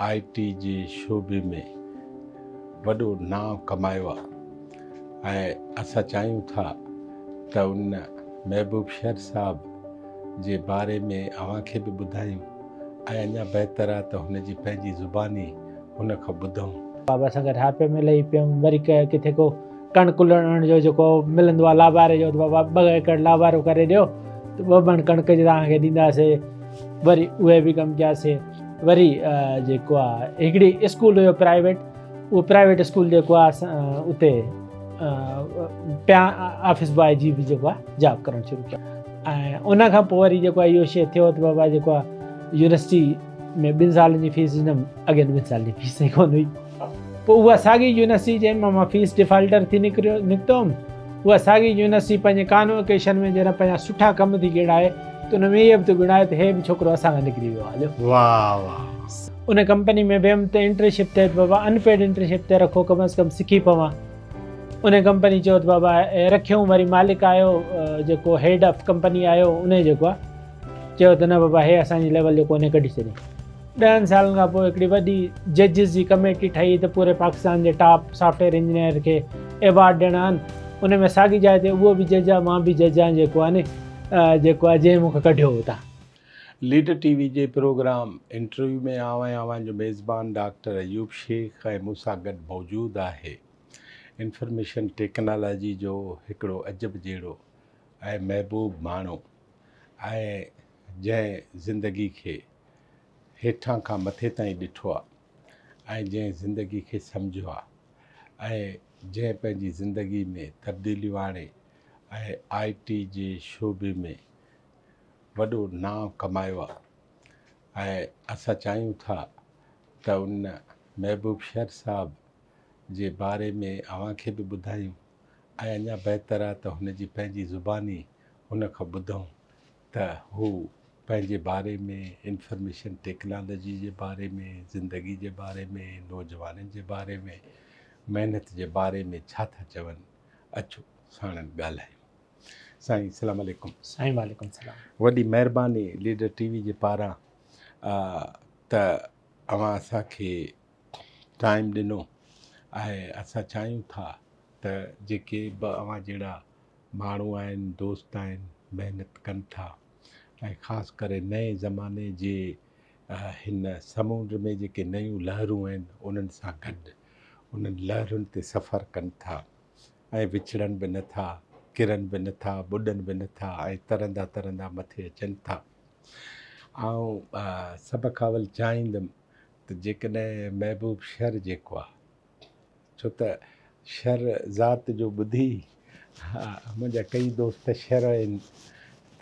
آء ٽي جي شعبي ۾ وڏو نانء ڪمايو آ ۽ اسان چاهيون ٿا ته ان محبوب شر صاحب جي باري ۾ اوهان کي به ٻڌايون ۽ اڃا بهتر آ ته هن جي پنهنجي زباني هن کان ٻڌون. بابا سان گڏ هارپي ۾ لهي پيم، وري ڪٿي ڪو ڪڻڪ لڻڻ جو جيڪو ملندو آ لاباري جو ته بابا 2 ايڪڙ لابارو ڪري ڏيو ته 2 مڻ ڪڻڪ جي توهان کي ڏينداسي. وري اهي به ڪم ڪياسي. وري جيڪو آ هڪڙي اسڪول هيو پرائيويٽ، اهو پرائيويٽ اسڪول جيڪو آ اتي پيا آفيس بواء جي به جيڪو آ جاب ڪرڻ شروع ڪيا. ۽ ان کان پوء وري جيڪو آ اهو شيء ٿيو ته بابا جيڪو آ يونيورسٽي ۾ 2 سالن جي فيس ڏنم، اڳين 2 سالن جي فيس ئي ڪونه هئي. پوء اها ساڳي يونيورسٽي جنهن مان مان فيس ڊيفالٽر ٿي نڪتو هوم، اها ساڳي يونيورسٽي پنهنجي ڪانووڪيشن ۾ جڏهن پنهنجا سٺا ڪم ٿي ڳڻائي ته ان ۾ اهي به ٿو ڳڻائي ته هي به ڇوڪرو اسان کان نڪري ويو هليو. واهه واهه. ان ڪمپني ۾ ويم ته انٽرنشپ تي ته بابا ان پيڊ انٽرنشپ تي رکو ڪم از ڪم سکي پوان. ان ڪمپني چيو ته بابا رکيون. وري مالڪ آيو جيڪو هيڊ آف ڪمپني آيو ان جيڪو آ چيو ته نه بابا هي اسان جي ليول جو ڪونهي ڪڍي ڇڏي. 10 سالن کان پوء هڪڙي وڏي ججز جي ڪميٽي ٺهي ته پوري پاڪستان جي ٽاپ سافٽ ويئر انجنيئر کي ايوارڊ ڏيڻا آهن. ان ۾ ساڳي جاء تي اهو به جج آهي مان به جج آهيان جيڪو آهي جيڪو آهي جنهن مون کي ڪڍيو هو اتان. ليڊر ٽي وي جي پروگرام انٽرويو ۾ آئون ۽ اوهان جو ميزبان ڊاڪٽر ايوب شيخ ۽ مون سان گڏ موجود آهي انفارميشن ٽيڪنالاجي جو هڪڙو عجب جهڙو ۽ محبوب ماڻهو ۽ جنهن زندگي کي هيٺان کان مٿي تائين ڏٺو آ ۽ جنهن زندگي کي سمجهيو آ ۽ جنهن پنهنجي زندگي ۾ تبديليون آڻي ۽ آء ٽي جي شعبي ۾ وڏو نانء ڪمايو آ ۽ اسان چاهيون ٿا ته ان محبوب شر صاحب جي باري ۾ اوهان کي به ٻڌايون ۽ اڃا بهتر آ ته هن جي پنهنجي زباني هن کان ٻڌون ته هو پنهنجي باري ۾، انفارميشن ٽيڪنالاجي جي باري ۾، زندگي جي باري ۾، نوجوانن جي باري ۾، محنت جي باري ۾ ڇا ٿا چون، اچو ساڻن ڳالهايون. سائين السلام عليڪم. سائين وعليڪم السلام. وڏي مهرباني ليڊر ٽي وي جي پاران ته اوهان اسان کي ٽائيم ڏنو ۽ اسان چاهيون ٿا ته جيڪي به اوهان جهڙا ماڻهو آهن، دوست آهن، محنت ڪن ٿا ۽ خاص ڪري نئين زماني جي هن سمونڊ ۾ جيڪي نيون لهرون آهن انهن سان گڏ انهن لهرن تي سفر ڪن ٿا ۽ وڇڙن به نه ٿا، ڪرن به نه ٿا، ٻڏن به نه ٿا ۽ ترندا ترندا مٿي اچن ٿا. آئون سڀ کان اول چاهيندم ته جيڪڏهن محبوب شر جيڪو آهي ڇو ته شر ذات جو ٻڌي منهنجا ڪئي دوست شر آهن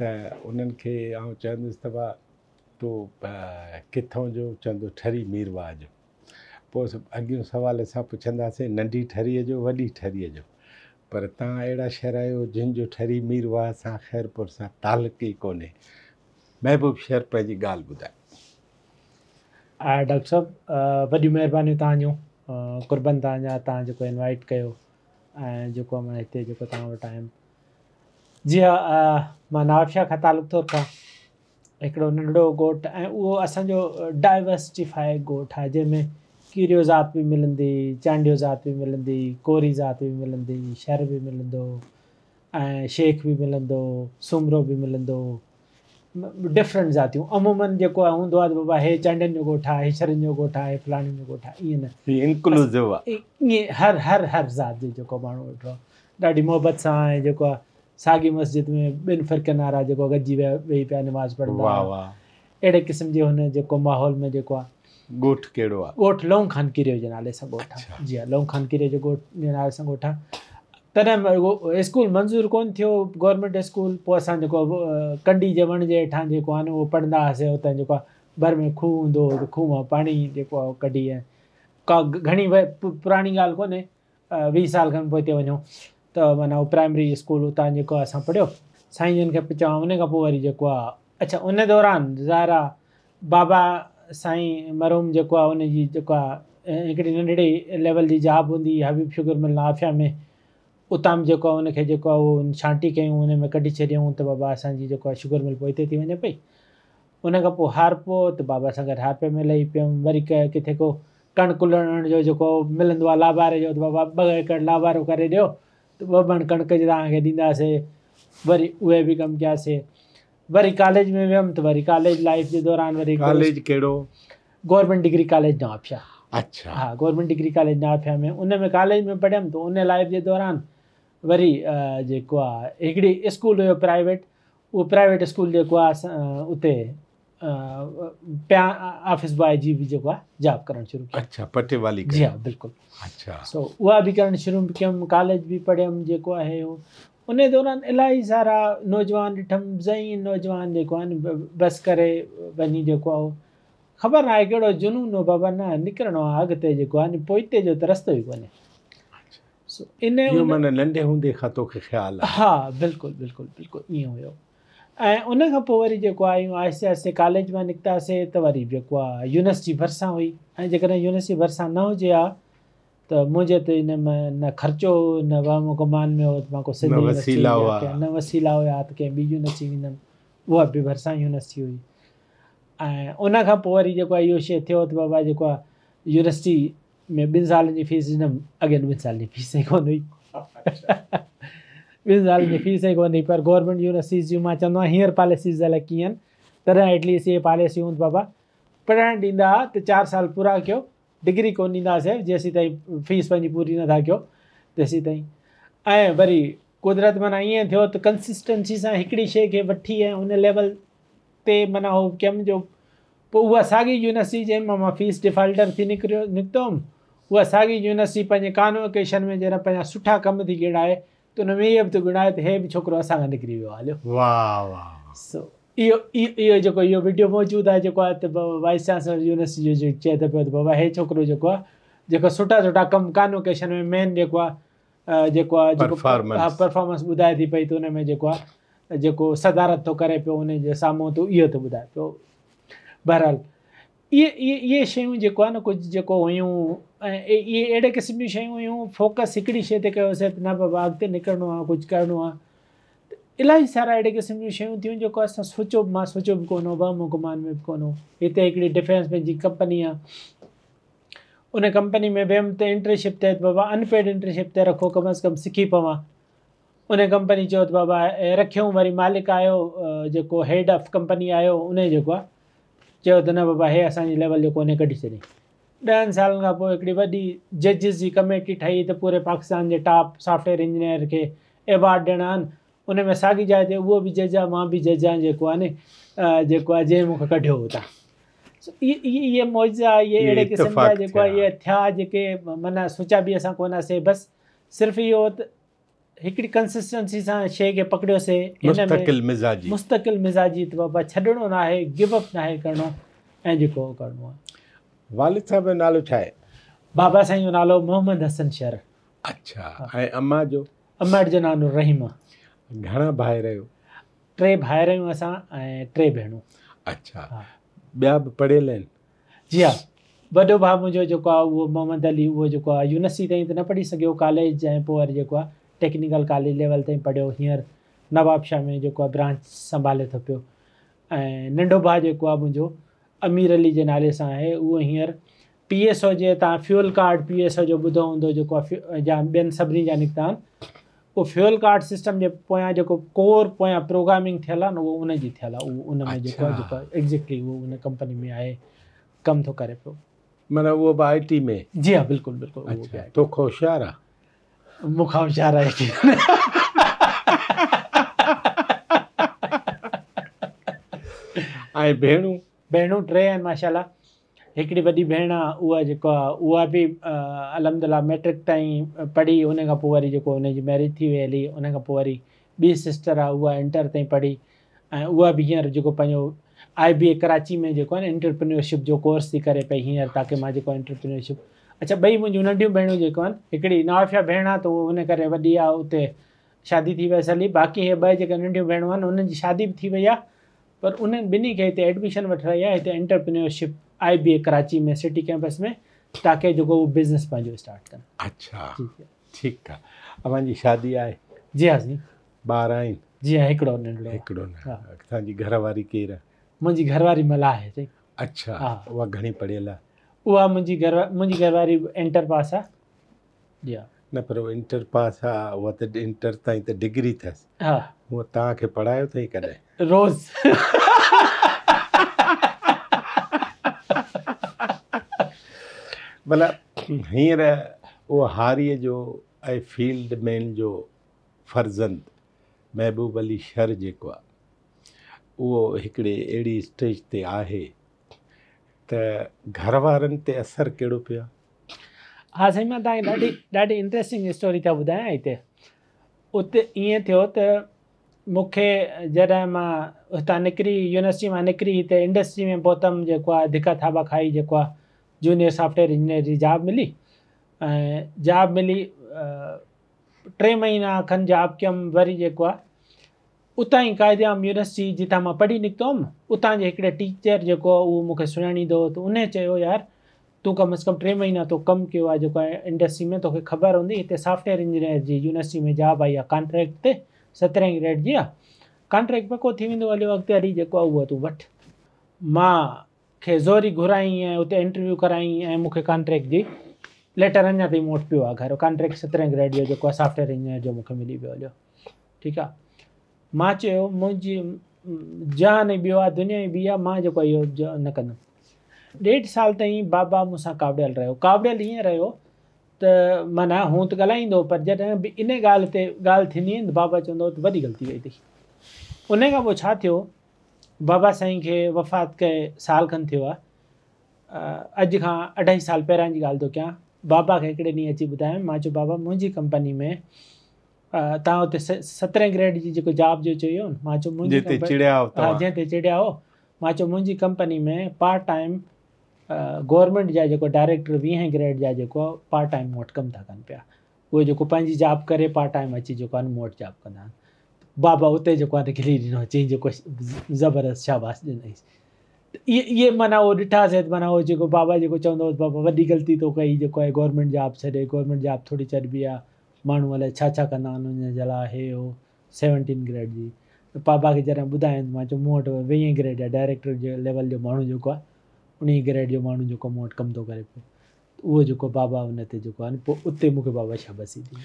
ته انهن کي آئون چوندس ته ڀا تو ڪٿون جو؟ چوندو ٺري ميرواهه جو. پوء اڳيون سوال اسان پڇنداسين ننڍي ٺريء جو وڏي ٺريء جو. پر تان اهڙا شر آهيو جن جو ٺري ميرواهه سان خيرپور سان تعلق ئي ڪونهي. محبوب شر پنهنجي ڳالهه ٻڌاء. ڊاڪٽر صاحب وڏيون مهربانيون توهان جون قربن توهان جا توهان جيڪو انوائيٽ ڪيو ۽ جيڪو مان هتي جيڪو توهان وٽ آيم. جي ها مان نوابشاهه کان تعلق ٿو رکان، هڪڙو ننڍڙو ڳوٺ ۽ اهو اسان جو ڊائيورسٽيفائي ڳوٺ آهي جنهن ۾ ڪيريو ذات به ملندي، چانڊيو ذات به ملندي، ڪوري ذات به ملندي، شر به ملندو ۽ شيخ به ملندو، سومرو به ملندو، ڊفرنٽ ذاتيون. عموماً جيڪو آهي هوندو آهي ته بابا هي چانڊين جو ڳوٺ آهي، هي شرن جو ڳوٺ آهي، هي فلاڻين جو ڳوٺ آهي، ائين نه. هي انڪلوزو آهي. ائين هر هر هر ذات جو جيڪو ماڻهو ويٺو آهي ڏاڍي محبت سان ۽ جيڪو آهي ساڳي مسجد ۾ ٻن فرقن وارا جيڪو گڏجي ويهي پيا نماز پڙهندا واهه واهه. اهڙي قسم جي هن جيڪو ماحول ۾ جيڪو آهي. ڳوٺ ڪهڙو آهي؟ ڳوٺ لونگ خان ڪيريو جي نالي سان ڳوٺ آهي. جي ها لونگ خان ڪيريو جو ڳوٺ جي نالي سان ڳوٺ آهي. تڏهن اسڪول منظور ڪونه ٿيو گورنمينٽ اسڪول، پوء اسان جيڪو ڪنڊي جي وڻ جي هيٺان جيڪو آهي نه اهو پڙهندا هئاسين. اتان جيڪو آهي ڀر ۾ کوهه هوندو هو ته کوهه مان پاڻي جيڪو آهي ڪڍي ۽ ڪا گهڻي پراڻي ڳالهه ڪونهي، 20 سال کن پوئتي وڃو ته معنيٰ اهو پرائمري اسڪول اتان جيڪو آهي اسان پڙهيو. سائين جن کي به چوان ان کان پوء وري جيڪو آهي اڇا ان دوران ظاهر آهي بابا سائين مرحوم جيڪو آهي ان جي جيڪو آهي هڪڙي ننڍڙي ليول جي جاب هوندي هئي حبيب شگر مل نوابشاهه ۾، اتان به جيڪو آهي ان کي جيڪو آهي اهو ڇانٽي ڪيون ان ۾ ڪڍي ڇڏيائون ته بابا اسان جي جيڪو آهي شگر مل پوئتي ٿي وڃي پئي. ان کان پوء هارپو ته بابا سان گڏ هارپي ۾ لهي پيم. وري ڪٿي ڪو ڪڻڪ لڻڻ جو جيڪو ملندو آهي لاباري جو ته بابا 2 ايڪڙ لابارو ڪري ڏيو ته 2 مڻ ڪڻڪ جي توهان کي ڏينداسي. وري اهي به ڪم ڪياسي. وري ڪاليج ۾ ويم ته وري ڪاليج لائيف جي دوران وري ڪاليج ڪهڙو؟ Government degree college Nawabshah. اڇا. ها گورنمينٽ ڊگري ڪاليج نوابشاهه ۾ ان ۾ ڪاليج ۾ پڙهيم ته ان لائيف جي دوران وري جيڪو آ هڪڙي اسڪول هيو پرائيويٽ، اهو پرائيويٽ اسڪول جيڪو آ اتي پيا آفيس بواء جي به جيڪو آ جاب ڪرڻ شروع ڪيم. اڇا پٽيوالي جي ها بلڪل. اڇا. سو اها به ڪرڻ شروع ڪيم، ڪاليج به پڙهيم جيڪو آهي ان دوران الاهي سارا نوجوان ڏٺم، ذهين نوجوان جيڪو آهن بس ڪري وڃي جيڪو آهي خبر ناهي ڪهڙو جنون هو بابا نه نڪرڻو آهي اڳتي جيڪو آهي پوئتي جو ته رستو ئي ڪونهي. سو ان اهو معنيٰ ننڍي هوندي کان توکي خيال آهي. ها بلڪل بلڪل بلڪل ائين هيو ۽ ان کان پوء وري جيڪو آهي آهستي آهستي ڪاليج مان نڪتاسي ته وري جيڪو آهي يونيورسٽي ڀرسان هئي ۽ جيڪڏهن يونيورسٽي ڀرسان نه هجي ها ته منهنجي ته ان ۾ نه خرچو هو نه وهم و گمان ۾ هو ته مان ڪو سنڌ يونيورسٽي نه وسيلا هيا ته ڪنهن ٻي يونيورسٽي ويندم، اها به ڀرسان يونيورسٽي هئي ۽ ان کان پوء وري جيڪو آهي اهو شيء ٿيو ته بابا جيڪو آهي يونيورسٽي ۾ 2 سالن جي فيس ڏنم، اڳين 2 سالن جي فيس ئي ڪونه هئي. 2 سالن جي فيس ئي ڪونه هئي پر گورنمينٽ يونيورسٽيز جون مان چوندو آهيان هينئر پاليسيز الائي ڪيئن آهن، تڏهن ايٽليسٽ اهي پاليسيون ته بابا پڙهڻ ڏيندا ها ته 4 سال پورا ڪيو، ڊگري ڪونه ڏينداسين جيسين تائين فيس پنهنجي پوري نٿا ڪيو تيسين تائين. ۽ وري قدرت معنيٰ ائين ٿيو ته ڪنسسٽنسي سان هڪڙي شيء کي وٺي ۽ ان ليول تي معنيٰ هو ڪيم جو پوء اها ساڳي يونيورسٽي جنهن مان مان فيس ڊيفالٽر ٿي نڪريو نڪتو هوم اها ساڳي يونيورسٽي پنهنجي ڪانووڪيشن ۾ جڏهن پنهنجا سٺا ڪم ٿي ڳڻائي ته ان ۾ اهو به ٿو ڳڻائي ته هي به ڇوڪرو اسان کان نڪري ويو هليو. واهه واهه. سو اهو اهو جيڪو اهو وڊيو موجود آهي جيڪو آهي ته وائيس چانسلر يونيورسٽي جو جيڪو چئي ٿو پيو ته بابا هي ڇوڪرو جيڪو آهي جيڪو سٺا سٺا ڪم ڪانووڪيشن ۾ مين جيڪو آهي جيڪو آهي جيڪو پرفارمنس ٻڌائي ٿي پئي ته ان ۾ جيڪو آهي جيڪو صدارت ٿو ڪري پيو ان جي سامهون ته اهو ٿو ٻڌائي پيو. بهرحال اهي اهي اهي شيون جيڪو آهي نه ڪجهه جيڪو هيون ۽ اهي اهڙي قسم جون شيون هيون فوڪس هڪڙي شيء تي ڪيوسي ته نه بابا اڳتي نڪرڻو آهي ڪجهه ڪرڻو آهي ته الاهي سارا اهڙي قسم جون شيون ٿيون جيڪو اسان سوچيو مان سوچيو به ڪونه هو وهم و گمان ۾ به ڪونه هو. هتي هڪڙي ڊفينس ۾ جي ڪمپني آهي ان ڪمپني ۾ ويم ته انٽرنشپ تحت بابا ان پيڊ انٽرنشپ تي رکو ڪم از ڪم سکي پوان. ان ڪمپني چيو ته بابا رکيون وري مالڪ آيو جيڪو هيڊ آف ڪمپني آيو ان جيڪو آ چيو ته نه بابا هي اسان جي ليول جو ڪونهي ڪڍي ڇڏي. 10 سالن کان پوء هڪڙي وڏي ججز جي ڪميٽي ٺهي ته پوري پاڪستان جي ٽاپ سافٽ ويئر انجنيئر کي ايوارڊ ڏيڻا آهن ان ۾ ساڳي جاء تي اهو به جج آ مان به جج آهيان جيڪو آ ني جيڪو آ جنهن مون کي ڪڍيو هو اتان. سو اهي معجزا اهي اهڙي قسم جا جيڪو آ اهي ٿيا جيڪي معنيٰ سوچيا به اسان ڪونه هئاسي بس صرف اهو ته هڪڙي ڪنسسٽنسي سان شيء کي پڪڙيوسي ان ۾ مستقل مزاجي. مستقل مزاجي ته بابا ڇڏڻو ناهي گو اپ ناهي ڪرڻو ۽ جيڪو ڪرڻو آهي. والد صاحب جو نالو ڇا آهي؟ بابا سائين جو نالو محمد حسن شر. اڇا ۽ اما جو؟ امڙ جو نالو رحيمه. گهڻا ڀائر آهيو؟ 3 ڀائر آهيون اسان ۽ 3 ڀيڻون. اڇا ٻيا به پڙهيل آهن؟ جي ها وڏو ڀاء منهنجو جيڪو آهي اهو محمد علي اهو جيڪو آهي يونيورسٽي تائين ته نه پڙهي سگهيو ڪاليج ۽ پوء وري جيڪو آهي ٽيڪنيڪل ڪاليج ليول تائين پڙهيو هينئر نوابشاهه ۾ جيڪو آهي برانچ سنڀالي ٿو پيو ۽ ننڍو ڀاء جيڪو آهي منهنجو امير علي جي نالي سان آهي اهو هينئر پي ايس او جي تان fuel card P S O جو ٻڌو هوندو جيڪو آهي يا ٻين سڀني جا نڪتا آهن اهو فيول ڪارڊ سسٽم جي پويان جيڪو ڪور پويان پروگرامنگ ٿيل آهي نه اهو ان جي ٿيل آهي اهو ان ۾ جيڪو آهي جيڪو ايگزيڪٽلي اهو ان ڪمپني ۾ آهي ڪم ٿو ڪري پيو. معنيٰ اهو به آء ٽي ۾؟ جي ها بلڪل بلڪل اهو به آء ٽي. توکان هوشيار آهي؟ مون کان هوشيار آهي. ۽ ڀيڻون؟ ڀيڻون 3 آهن ماشاءالله. هڪڙي وڏي ڀيڻ آ اها جيڪو آ اها به الحمدلله ميٽرڪ تائين پڙهي ان کان پوء وري جيڪو ان جي ميرج ٿي وئي هلي ان کان پوء وري ٻي سسٽر آ اها انٽر تائين پڙهي ۽ اها به هينئر جيڪو پنهنجو آء بي اي ڪراچي ۾ جيڪو آ نه انٽرپرينيورشپ جو ڪورس ٿي ڪري پئي هينئر تاڪه مان جيڪو انٽرپرينيورشپ اڇا ٻئي منهنجون ننڍيون ڀيڻون جيڪو آهن هڪڙي نوافيا ڀيڻ آ ته اها ان ڪري وڏي آ اتي شادي ٿي ويس هلي باقي هي ٻه جيڪا ننڍيون ڀيڻون آهن انهن جي شادي به ٿي وئي آ پر انهن ٻنهي کي هتي ايڊميشن وٺرائي آهي هتي entrepreneurship I B A Karachi ۾ city campus ۾ تاڪه جيڪو هو بزنس پنهنجو اسٽارٽ ڪن. اڇا ٺيڪ آ. اوهان جي شادي آهي؟ جي ها سائين. ٻار آهن؟ جي ها هڪڙو ننڍڙو آهي. هڪڙو ننڍڙو. توهان جي گهر واري ڪير آهي؟ منهنجي گهر واري ملاح آهي سائين. اڇا اها گهڻي پڙهيل آهي؟ اها منهنجي گهر منهنجي گهر واري انٽر پاس آهي. جي ها. نه پر اها انٽر پاس آهي اها ته انٽر تائين ته ڊگري اٿس. ها. هونء توهان کي پڙهايو اٿئي ڪڏهن؟ روز. ڀلا هينئر اهو هاريء جو ۽ فيلڊ مين جو فرزند محبوب علي شر جيڪو آهي اهو هڪڙي اهڙي اسٽيج تي آهي ته گهر وارن تي اثر ڪهڙو پيو آهي؟ ها سائين مان توهان کي ڏاڍي ڏاڍي انٽريسٽنگ اسٽوري ٿو ٻڌايان هتي اتي ائين ٿيو ته مون کي جڏهن مان هتان نڪري يونيورسٽي مان نڪري هتي انڊسٽري ۾ پهتم جيڪو آهي ڌڪا ٿاٻا کائي جيڪو آهي جونيئر سافٽ ويئر انجنيئر جي جاب ملي ۽ جاب ملي ٽي مهينا کن جاب ڪيم وري جيڪو آهي اتان ئي قائد عام يونيورسٽي جتان مان پڙهي نڪتو هوم اتان جي هڪڙي ٽيچر جيڪو اهو مون کي سڃاڻيندو هو ته انهي چيو يار تون ڪم از ڪم ٽي مهينا تو ڪم ڪيو آهي جيڪو آهي انڊسٽري ۾ توکي خبر هوندي هتي سافٽ ويئر انجنيئر جي يونيورسٽي ۾ جاب آئي آهي ڪانٽريڪٽ تي سترهين گريڊ جي آهي ڪانٽريڪٽ پڪو ٿي ويندو هليو اڳتي هلي جيڪو آهي اهو تون وٺ مان کي زوري گهرائين ۽ اتي انٽرويو ڪرائين ۽ مون کي ڪانٽريڪٽ جي ليٽر اڃا تائين مون وٽ پيو آهي گهر ڪانٽريڪٽ سترهين گريڊ جو جيڪو آهي سافٽ ويئر انجنيئر جو مون کي ملي ويو هليو ٺيڪ آ مان چيو منهنجي جهان ئي ٻيو آ دنيا ئي ٻي آ مان جيڪو اهو نه ڪندم ڏيڍ سال تائين بابا مون سان ڪاوڙيل رهيو ڪاوڙيل ائين رهيو ته معنيٰ هون ته ڳالهائيندو پر جڏهن به ان ڳالهه تي ڳالهه ٿيندي هئي ته بابا چوندو هو ته وڏي غلطي ڪئي اٿئي ان کان پوء ڇا ٿيو بابا سائين کي وفات ڪئي سال کن ٿيو آ اڄ کان اڍائي سال پهريان جي ڳالهه ٿو ڪيان بابا کي هڪڙي ڏينهن اچي ٻڌايم مان چيو بابا منهنجي ڪمپني ۾ توهان اتي سترهين گريڊ جي جيڪو جاب جو چيو نه مان چيو منهنجي جنهن تي چڙيا هو توهان جنهن تي چڙيا هو مان چيو منهنجي ڪمپني ۾ پارٽ ٽائيم گورنمينٽ جا جيڪو ڊائريڪٽر ويهين گريڊ جا جيڪو پارٽ ٽائيم مون وٽ ڪم ٿا ڪن پيا اهي جيڪو پنهنجي جاب ڪري پارٽ ٽائيم اچي جيڪو آهي مون وٽ جاب ڪندا آهن بابا اتي جيڪو آهي کلي ڏنو چئي جيڪو زبردست شاباس ڏنائينس اهي اهي معنيٰ اهو ڏٺاسين ته معنيٰ اهو جيڪو بابا جيڪو چوندو هو بابا وڏي غلطي تو ڪئي جيڪو آهي گورنمينٽ جاب ڇڏي گورنمينٽ جاب ٿوري ڇڏبي آهي ماڻهو الائي ڇا ڇا ڪندا آهن ان جي لاء هي هو سيونٽين گريڊ جي ته بابا کي جڏهن ٻڌايم ته مان چيو مون وٽ ويهين گريڊ جا ڊائريڪٽر جي ليول جو ماڻهو جيڪو آهي انهي گريڊ جو ماڻهو جيڪو مون وٽ ڪم ٿو ڪري پيو ته اهو جيڪو بابا ان تي جيڪو آهي پوء اتي مون کي بابا شاباسي ڏني.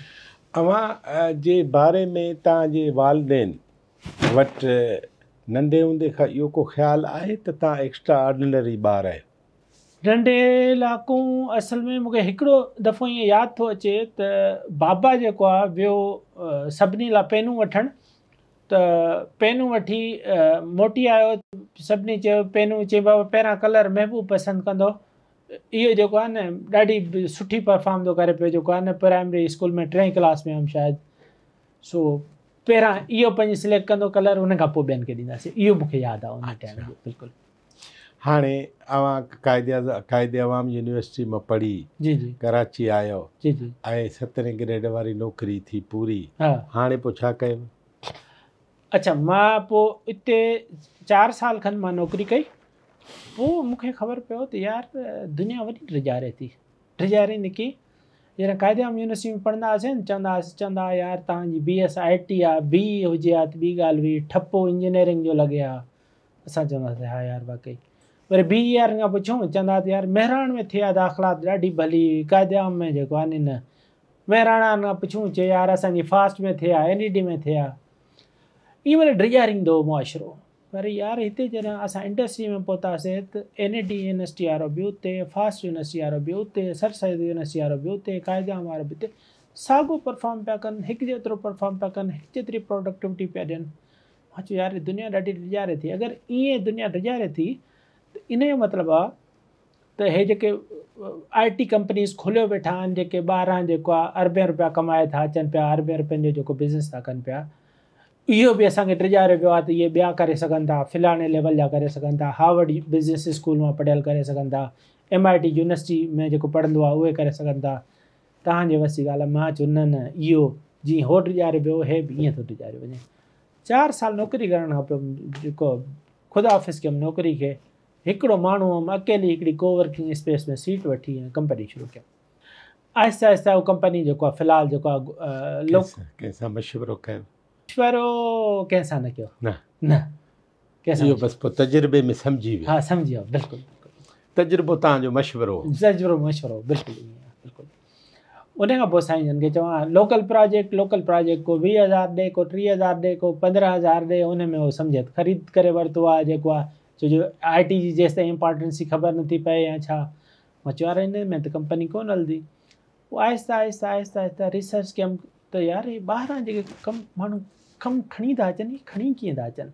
اوهان جي باري ۾ توهان جي والدين وٽ ننڍي هوندي کان اهو ڪو خيال آهي ته توهان ايڪسٽرا آرڊنري ٻار آهيو؟ ننڍي لاڪون اصل ۾ مونکي هڪڙو دفعو ائين ياد ٿو اچي ته بابا جيڪو آ ويو سڀني لاء پينون وٺڻ ته پينون وٺي موٽي آيو سڀني چيو پينون چي بابا پهريان ڪلر محبوب پسند ڪندو اهو جيڪو آ نه ڏاڍي سٺي پرفارم ٿو ڪري پيو جيڪو آ نه پرائمري اسڪول ۾ ٽئين ڪلاس ۾ هيم شايد سو پهريان اهو پنهنجي سليڪٽ ڪندو ڪلر ان کان پوء ٻين کي ڏينداسين اهو مونکي ياد آ ان ٽائيم جو بلڪل. هاڻي اوهان قائد عوام يونيورسٽي مان پڙهي جي جي ڪراچي آيو جي جي ۽ سترهين گريڊ واري نوڪري ٿي پوري ها هاڻي پوء ڇا ڪيو؟ اڇا مان پوء اتي چار سال کن مان نوڪري ڪئي پوء مون کي خبر پيو ته يار دنيا وڏي ڊيڄاري ٿي ڊيڄاري نڪي جڏهن قائد عام يونيورسٽي ۾ پڙهندا هئاسين چوندا هئاسين چوندا هئا يار توهان جي بي ايس I ٽي آ بي اي هجي ها ته ٻي ڳالهه هئي ٺپو انجنيئرنگ جو لڳي ها اسان چوندا هئاسين ها يار واقعي وري بي اي وارن کان پڇون چوندا ته يار مهراڻ ۾ ٿئي ها داخلا ته ڏاڍي ڀلي هئي قائد عام ۾ جيڪو آهي نه مهراڻ وارن کان پڇون چي يار اسان جي فاسٽ ۾ ٿئي ها اين اي ڊي ۾ ٿئي ها ائين معنيٰ ڊيڄاريندو هو معاشرو پر يار هتي جڏهن اسان انڊسٽري ۾ پهتاسين ته اين اي ڊي يونيورسٽي وارو به اتي فاسٽ يونيورسٽي وارو به اتي سر سيد يونيورسٽي وارو به اتي قائد عام وارو به اتي ساڳو پرفارم پيا ڪن هڪ جيترو پرفارم پيا ڪن هڪ جيتري پروڊڪٽيوٽي پيا ڏين مان چيو يار دنيا ڏاڍي ڊيڄاري ٿي اگر ائين دنيا ڊيڄاري ٿي ته ان جو مطلب آ ته هي جيڪي آء ٽي ڪمپنيز کوليو ويٺا آهن جيڪي ٻاهران جيڪو آ اربين روپيا ڪمائي ٿا اچن پيا اربين روپين جو جيڪو بزنس ٿا ڪن پيا اهو به اسان کي ڊيڄاريو ويو آ ته اهي ٻيا ڪري سگهن ٿا فلاڻي ليول جا ڪري سگهن ٿا هارورڊ بزنس اسڪول مان پڙهيل ڪري سگهن ٿا ايم I T university ۾ جيڪو پڙهندو آ اهي ڪري سگهن ٿا توهان جي وس جي ڳالهه آ مان چيو نه نه اهو جيئن هو ڊيڄاريو ويو هي به ائين ٿو ڊيڄاريو وڃي چار سال نوڪري ڪرڻ کان پوء جيڪو خدا حافظ ڪيم نوڪري کي هڪڙو ماڻهو هئم اڪيلي هڪڙي ڪو ورڪنگ اسپيس ۾ سيٽ وٺي ۽ ڪمپني شروع ڪيم آهستي آهستي اها ڪمپني جيڪو آهي في الحال جيڪو آهي لوڪ ڪنهن سان مشورو ڪيو؟ مشورو ڪنهن سان نه ڪيو نه نه. ڪنهن اهو بس پوء تجربي ۾ سمجهي ويو. ها سمجهي ويو بلڪل بلڪل. تجربو توهان جو مشورو هو. تجربو مشورو بلڪل ائين آهي بلڪل. ان کان پوء سائين جن کي چوان لوڪل پراجيڪٽ لوڪل پراجيڪٽ ڪو 20 هزار ڏي ڪو 30 هزار ڏي ڪو 15 هزار ڏي ان ۾ هو سمجهي ته خريد ڪري ورتو آهي جيڪو آهي ڇو جو آء ٽي جي جيستائين امپارٽنس جي خبر نٿي پئي يا ڇا. مان چيو يار ان ۾ ته ڪمپني ڪونه هلندي. پوء آهستي آهستي آهستي آهستي ريسرچ ڪيم ته يار هي ٻاهران جيڪي ڪم ماڻهو ڪم کڻي ٿا اچن هي کڻي ڪيئن ٿا اچن.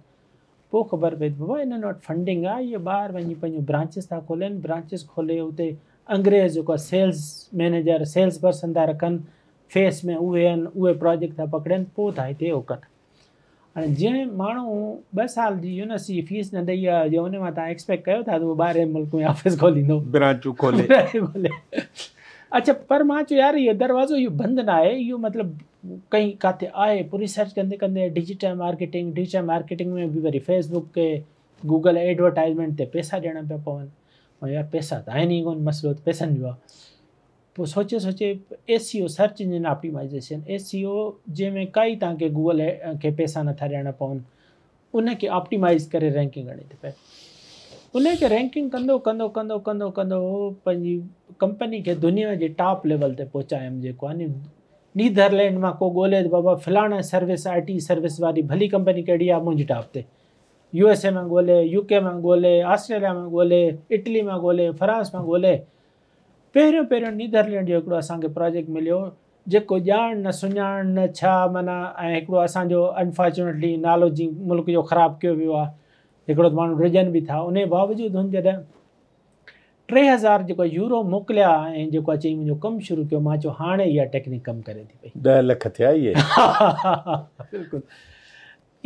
پوء خبر پئي ته بابا انهن وٽ فنڊنگ آهي اهي ٻاهر وڃي پنهنجون برانچز ٿا کولين برانچز کولي اتي انگريز جيڪو آهي سيلز مينيجر سيلز پرسن ٿا رکن فيس ۾ اهي آهن اهي پراجيڪٽ ٿا پڪڙين پوء ٿا هتي اهو ڪن. هاڻي جنهن ماڻهو ٻه سال جي يونيورسٽي جي فيس نه ڏئي آيو هجي ان مان توهان ايڪسپيڪٽ ڪيو ٿا ته اهو ٻاهرين ملڪ ۾ آفيس کوليندو برانچون کولي. کولي. اڇا پر مان چيو يار اهو دروازو اهو بند نه آهي اهو مطلب ڪئين ڪاٿي آهي. پوء ريسرچ ڪندي ڪندي ڊجيٽل مارڪيٽنگ ڊجيٽل مارڪيٽنگ ۾ به وري فيس بڪ کي گوگل ايڊورٽائزمينٽ تي پئسا ڏيڻا پيا پون. مان يار پئسا ته آهن ئي ڪونه مسئلو ته پئسن جو آهي. پوء سوچي سوچي S E O search engine optimization S E O جنهن ۾ ڪائي توهان کي گوگل کي پئسا نٿا ڏيڻا پون ان کي آپٽيمائز ڪري رينڪنگ آڻي ٿي پئي. ان کي رينڪنگ ڪندو ڪندو ڪندو ڪندو ڪندو پنهنجي ڪمپني کي دنيا جي ٽاپ ليول تي پهچايم جيڪو آهي نيدرلينڊ مان ڪو ڳولي ته بابا فلاڻا سروس I T service واري ڀلي ڪمپني ڪهڙي آهي منهنجي ٽاپ تي يو ايس اي مان ڳولي يو ڪي مان ڳولي آسٽريليا مان ڳولي اٽلي مان ڳولي فرانس مان ڳولي. پهريون پهريون نيدرلينڊ جو هڪڙو اسان کي پراجيڪٽ مليو جيڪو ڄاڻ نه سڃاڻ نه ڇا معنيٰ ۽ هڪڙو اسان جو انفارچونيٽلي نالو جي ملڪ جو خراب ڪيو ويو آهي هڪڙو ته ماڻهو ڊڄن به ٿا ان باوجود هن جڏهن 3000 جيڪو يورو موڪليا ۽ جيڪو چئي منهنجو ڪم شروع ڪيو مان چيو هاڻي اها ٽيڪنيڪ ڪم ڪري ٿي پئي. 10 لک ٿيا اهي. بلڪل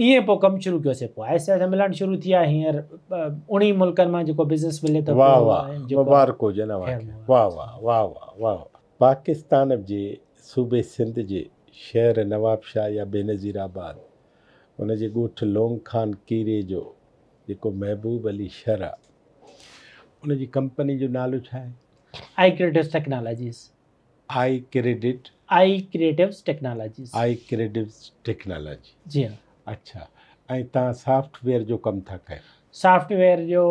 ائين پوء ڪم شروع ڪيوسي پوء آهستي آهستي ملڻ شروع ٿي ويا هينئر 19 ملڪن مان جيڪو بزنس ملي ٿو واهه واهه مبارڪ هجن اوهان کي واهه واهه واهه واهه واهه. پاڪستان جي صوبي سنڌ جي شهر نوابشاهه يا بينظير آباد ان جي ڳوٺ لونگ خان ڪيري جو جيڪو محبوب علي شر آ ان جي ڪمپني جو نالو ڇا آهي؟ آئي creatives technologies. I credit. I creatives technologies. I creatives technology. جي ها. اڇا ۽ توهان سافٽ ويئر جو ڪم ٿا ڪيو؟ سافٽ ويئر جو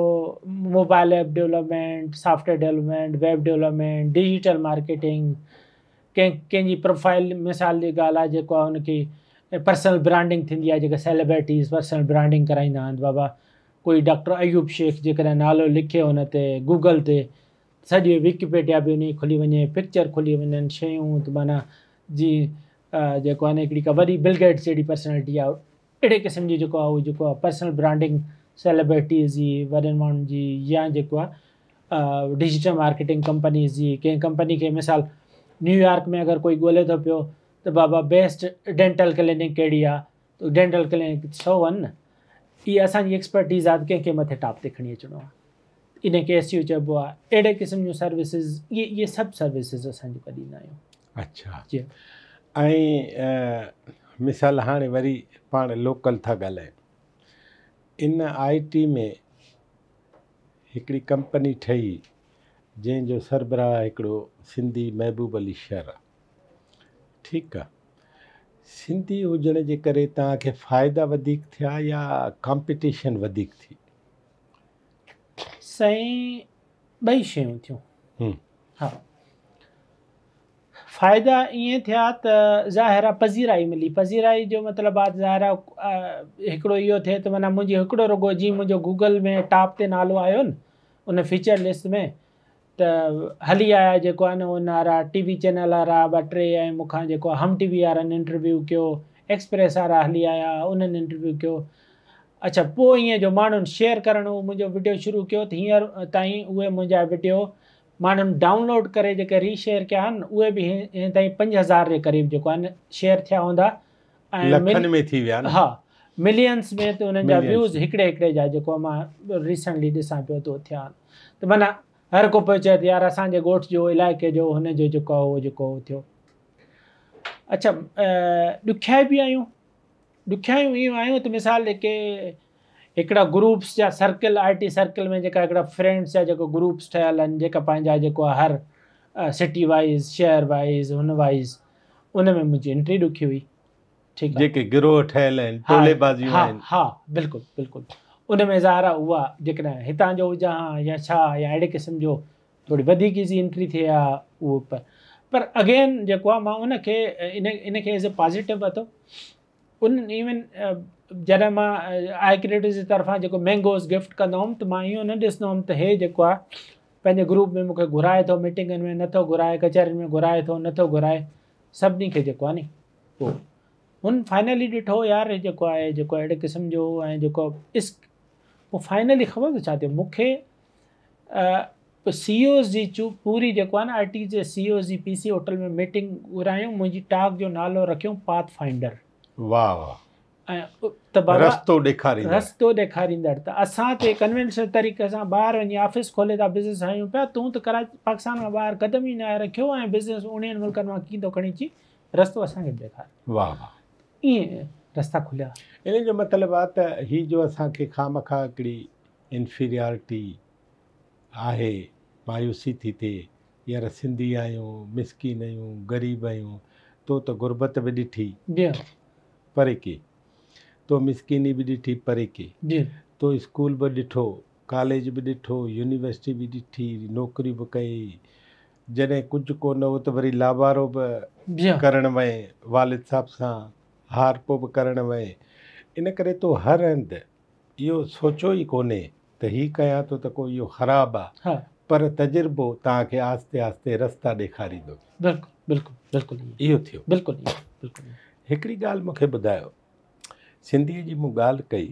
mobile app development, software development, web development, digital marketing, ڪنهن ڪنهن جي پروفائل مثال جي ڳالهه آهي جيڪو آهي ان کي پرسنل برانڊنگ ٿيندي آهي جيڪا سيلبرٽيز پرسنل برانڊنگ ڪرائيندا آهن بابا ڪوئي ڊاڪٽر ايوب شيخ جيڪڏهن نالو لکي ان تي گوگل تي سڄي وڪيپيڊيا به انهي کلي وڃي پڪچر کلي وڃن شيون ته معنيٰ جي جيڪو آهي نه هڪڙي ڪا وڏي بل گيٽس جهڙي پرسنالٽي آهي اهڙي قسم جي جيڪو آهي اهو جيڪو آهي پرسنل برانڊنگ سيلبرٽيز جي وڏن ماڻهن جي يا جيڪو آهي ڊجيٽل مارڪيٽنگ ڪمپنيز جي ڪنهن ڪمپني کي مثال نيويارڪ ۾ اگر ڪوئي ڳولي ٿو پيو ته بابا بيسٽ ڊينٽل ڪلينڪ ڪهڙي آهي ته ڊينٽل ڪلينڪ سو آهن نه اها اسانجي ايڪسپرٽيز آهي ته ڪنهن کي مٿي ٽاپ تي کڻي اچڻو آهي ان کي ايس اي او چئبو آهي. اهڙي قسم جون سروسز اهي اهي سڀ سروسز اسان جيڪا ڏيندا آهيون. اڇا جي ۽ مثال هاڻي وري پاڻ لوڪل ٿا ڳالهايون ان آء ٽي ۾ هڪڙي ڪمپني ٺهي جنهن جو سربراهه هڪڙو سنڌي محبوب علي شر آ ٺيڪ آ سنڌي هجڻ جي ڪري توهان کي فائدا وڌيڪ ٿيا يا ڪامپيٽيشن وڌيڪ ٿي؟ سائين ٻئي شيون ٿيون. ها فائدا ائين ٿيا ته ظاهر آ پذيرائي ملي. پذيرائي جو مطلب آ ته ظاهر آ هڪڙو اهو ٿئي ته معنيٰ منهنجي هڪڙو رڳو جيئن منهنجو گوگل ۾ ٽاپ تي نالو آيو نه ان فيچر لسٽ ۾ ته هلي آيا جيڪو آهي نه ان وارا ٽي وي چينل وارا ٻه ٽي ۽ مون کان جيڪو هم ٽي وي وارن انٽرويو ڪيو ايڪسپريس وارا هلي آيا انهن انٽرويو ڪيو اڇا پوء ائين جو ماڻهن شيئر ڪرڻ اهو منهنجو وڊيو شروع ڪيو ته هينئر تائين اهي منهنجا وڊيو ماڻهن ڊائونلوڊ ڪري جيڪي ري شيئر ڪيا آهن اهي به هين تائين 5000 جي قريب جيڪو آهن شيئر ٿيا هوندا ۽ لکن ۾ ٿي ويا نه ها ملينس ۾ ته انهن جا ويوز هڪڙي هڪڙي جا جيڪو مان ريسنٽلي ڏسان پيو ته ٿيا آهن ته معنيٰ هر ڪو پيو چئي ته يار اسان جي ڳوٺ جو علائقي جو هن جو جيڪو آهي اهو جيڪو ٿيو. اڇا ڏکيائي به آيون ڏکيائيون اهيون آيون ته مثال جيڪي هڪڙا گروپس جا سرڪل I T circle ۾ جيڪا هڪڙا فرينڊس جا جيڪو گروپس ٺهيل آهن جيڪا پنهنجا جيڪو آهي هر سٽي وائز شهر وائز هن وائز ان ۾ منهنجي انٽري ڏکي هئي. ٺيڪ آهي. جيڪي گروهه ٺهيل آهن ٽولي بازيون آهن. ها ها بلڪل بلڪل ان ۾ ظاهر آهي اها جيڪڏهن هتان جو هجان ها يا ڇا يا اهڙي قسم جو ٿوري وڌيڪ ايزي انٽري ٿئي ها اهو پر اگين جيڪو آهي مان ان کي ان کي ايز اي پازيٽو ورتو. ان ايون جڏهن مان آء ڪريئيٽو جي طرفان جيڪو مينگوز گفٽ ڪندو هوم ته مان اهو نه ڏسندو هوم ته هي جيڪو آهي پنهنجي گروپ ۾ مونکي گهرائي ٿو ميٽنگن ۾ نٿو گهرائي ڪچهرين ۾ گهرائي ٿو نٿو گهرائي سڀني کي جيڪو آهي ني پوء هن فائنلي ڏٺو يار هي جيڪو آهي جيڪو اهڙي قسم جو ۽ جيڪو اس پوء فائنلي خبر اٿو ڇا ٿيو مونکي سي اوز جي پوري جيڪو آهي نه آء ٽي جي سي اوز جي پي سي هوٽل ۾ ميٽنگ گهرايون منهنجي ٽاڪ جو نالو رکيون پاٿ فائنڊر. واهه واهه. ۽ ته بابا رستو ڏيکاريندڙ. رستو ڏيکاريندڙ ته اسان ته ڪنوينشنل طريقي سان ٻاهر وڃي آفيس کولي ٿا بزنس هڻيون پيا تون ته ڪراچي پاڪستان کان ٻاهر قدم ئي ناهي رکيو ۽ بزنس اڻويهن ملڪن مان ڪيئن ٿو کڻي اچين رستو اسان کي به ڏيکار. واهه واهه. ائين رستا کليا. ان جو مطلب آ ته هي جو اسان کي خوامخواه هڪڙي انفيريارٽي آهي، مايوسي ٿي ٿئي، يار سنڌي آهيون، مسڪين آهيون، غريب آهيون، تو ته غربت به ڏٺي پري ڪي، تو مسڪيني به ڏٺي پري ڪي، تو اسڪول به ڏٺو، ڪاليج به ڏٺو، يونيورسٽي به ڏٺي، نوڪري به ڪئي، جڏهن ڪجهه ڪو نه هو ته وري لابارو به ڪرڻ وئين، والد صاحب سان هارپو به ڪرڻ وئين، ان ڪري تو هر هنڌ اهو سوچيو ئي ڪونهي ته هي ڪيان ٿو ته ڪو اهو خراب آ پر تجربو توهان کي آهستي آهستي رستا ڏيکاريندو. بلڪل بلڪل بلڪل اهو ٿيو. بلڪل بلڪل. هڪڙي ڳالهه مون کي ٻڌايو سنڌيء جي مون ڳالهه ڪئي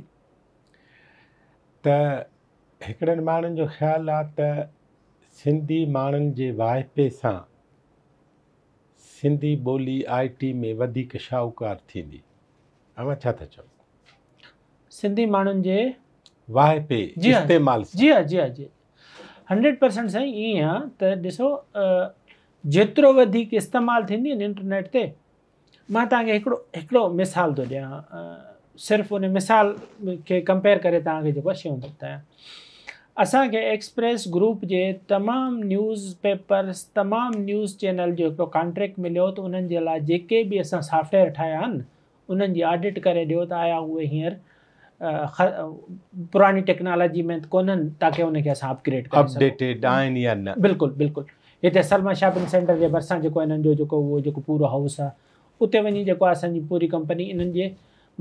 ته هڪڙن ماڻهن جو خيال آ ته سنڌي ماڻهن جي واهپي سان سنڌي ٻولي آء ٽي ۾ وڌيڪ شاهوڪار ٿيندي. اوهان ڇا ٿا چئو؟ سنڌي ماڻهن جي واهپي استعمال سان. جي ها جي ها جي 100% سائين ائين آ ته ڏسو جيترو وڌيڪ استعمال ٿيندي نه انٽرنيٽ تي مان توهان کي هڪڙو هڪڙو مثال ٿو ڏيان صرف ان مثال کي ڪمپيئر ڪري توهان کي جيڪو شيون ٿو ٻڌايان اسان کي ايڪسپريس گروپ جي تمام نيوز پيپرس تمام نيوز چينل جو هڪڙو ڪانٽريڪٽ مليو ته انهن جي لاء جيڪي به اسان سافٽويئر ٺاهيا آهن انهن جي آڊٽ ڪري ڏيو ته آيا اهي هينئر پراڻي ٽيڪنالاجي ۾ ته ڪونهن تاڪه ان کي اسان اپگريڊ ڪري سگهون. اپڊيٽيڊ آهن يا نه. بلڪل بلڪل هتي سلميٰ شاپنگ سينٽر جي ڀرسان جيڪو انهن جو جيڪو اهو جيڪو پورو هائوس آهي اتي وڃي جيڪو آهي اسان جي پوري ڪمپني انهن جي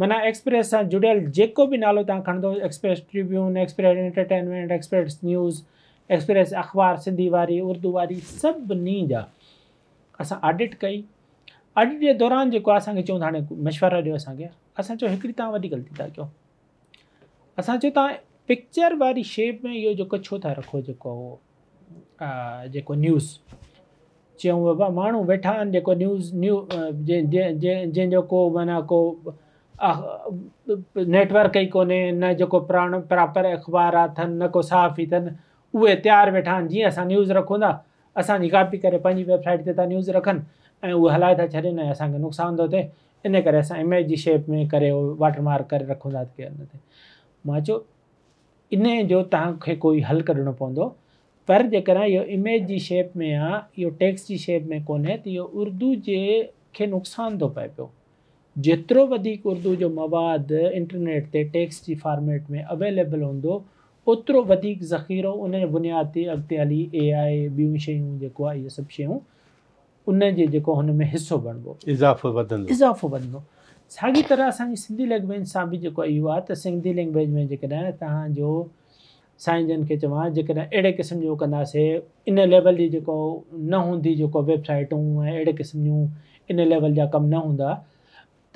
معنيٰ ايڪسپريس سان جڙيل جيڪو به نالو توهان کڻندو Express Tribune, Express Entertainment, Express News, Express اخبار سنڌي واري اردو واري سڀني جا اسان آڊٽ ڪئي آڊٽ جي دوران جيڪو آهي اسان کي چيون ته هاڻي مشورا ڏيو اسان کي اسان چيو هڪڙي توهان وڏي غلطي ٿا ڪيو اسان چيو توهان پڪچر واري شيپ ۾ اهو جيڪو ڇو ٿا رکو جيڪو اهو جيڪو نيوز چيون بابا ماڻهو ويٺا آهن جيڪو نيوز نيو جنهن جو ڪو معنيٰ ڪو نيٽورڪ ئي ڪونهي نه جيڪو پراڻو پراپر اخبار اٿن نه ڪو صحافي اٿن اهي تيار ويٺا آهن جيئن اسان نيوز رکون ٿا اسان جي ڪاپي ڪري پنهنجي ويب سائيٽ تي ٿا نيوز رکن ۽ اهي هلائي ٿا ڇڏين ۽ اسان کي نقصان ٿو ٿئي ان ڪري اسان اميج جي شيپ ۾ ڪري واٽر مارڪ ڪري رکون ٿا ته ان تي مان چيو ان جو توهان کي ڪوئي حل ڪڍڻو پوندو پر جيڪڏهن اهو اميج جي شيپ ۾ آ اهو ٽيڪسٽ جي شيپ ۾ ڪونهي ته اهو اردو جي کي نقصان ٿو پئي پيو جيترو وڌيڪ اردو جو مواد انٽرنيٽ تي ٽيڪسٽ جي فارميٽ ۾ اويليبل هوندو اوترو وڌيڪ ذخيرو ان جي بنياد تي اڳتي هلي اي آء ٻيون شيون جيڪو آهي اهي سڀ شيون ان جي جيڪو هن ۾ حصو بڻبو. اضافو وڌندو. اضافو وڌندو. ساڳي طرح اسان جي سنڌي لينگويج سان به جيڪو اهو آهي ته سنڌي لينگويج ۾ جيڪڏهن توهان جو سائين جن کي چوان جيڪڏهن اهڙي قسم جو ڪنداسي ان ليول جي جيڪو نه هوندي جيڪو ويب سائيٽون ۽ اهڙي قسم جون ان ليول جا ڪم نه هوندا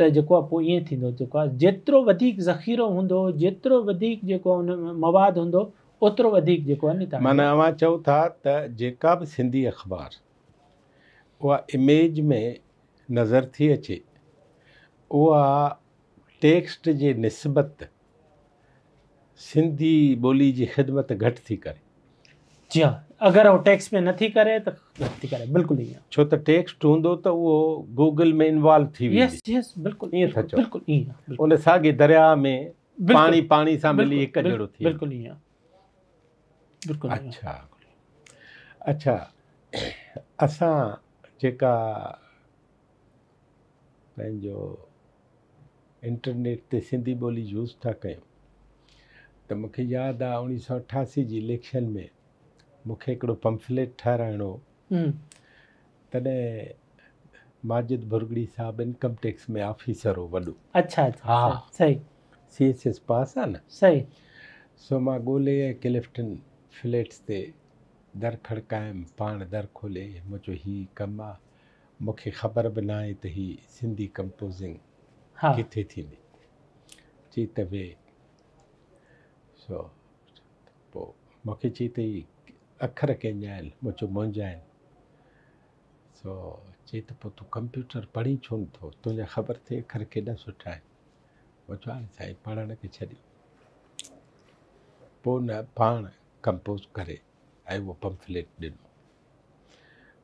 ته جيڪو آهي پوء ائين ٿيندو جيڪو آهي جيترو وڌيڪ ذخيرو هوندو جيترو وڌيڪ جيڪو ان ۾ مواد هوندو اوترو وڌيڪ جيڪو آهي نه معنيٰ اوهان چئو ٿا ته جيڪا به سنڌي اخبار اها اميج ۾ نظر ٿي اچي اها ٽيڪسٽ جي نسبت سنڌي ٻولي جي خدمت گهٽ ٿي ڪري. جي ها اگر هو ٽيڪسٽ ۾ نٿي ڪري ته گهٽ ٿي ڪري بلڪل ائين. ڇو ته ٽيڪسٽ هوندو ته اهو گوگل ۾ انوالو ٿي ويندي. يس يس بلڪل ائين ٿا چئو. بلڪل ائين. ان ساڳي درياهه ۾ پاڻي پاڻي سان ملي هڪ جهڙو ٿي ويندو. بلڪل ائين بلڪل. اڇا اڇا اسان جيڪا پنهنجو انٽرنيٽ تي سنڌي ٻولي يوز ٿا ڪيون ته ته مون کي ياد آ 1988 جي اليڪشن ۾ مون کي هڪڙو پمفليٽ ٺاهرائڻو هو. تڏهن ماجد ڀرڳڙي صاحب انڪم ٽيڪس ۾ آفيسر هو وڏو. اڇا اڇا صحيح. سي ايس ايس پاس آ نه. صحيح. سو مان ڳولي ۽ ڪلفٽن فليٽس تي در کڙڪايم، پاڻ در کولي مون چيو هي ڪم آ، مون کي خبر به ناهي ته هي سنڌي ڪمپوزنگ ڪٿي ٿيندي. چي ته ويهه. سو پوء مون کي چي ته هي اکر ڪنهن جا آهن؟ مون چيو منهنجا آهن. سو چي ته پوء تون ڪمپيوٽر پڙهين ڇو نه ٿو؟ تنهنجا خبر اٿئي اکر ڪيڏا سٺا آهن. مون چيو هاڻي سائين پڙهڻ کي ڇڏيو. پوء نه پاڻ ڪمپوز ڪري ۽ اهو پمفليٽ ڏنو.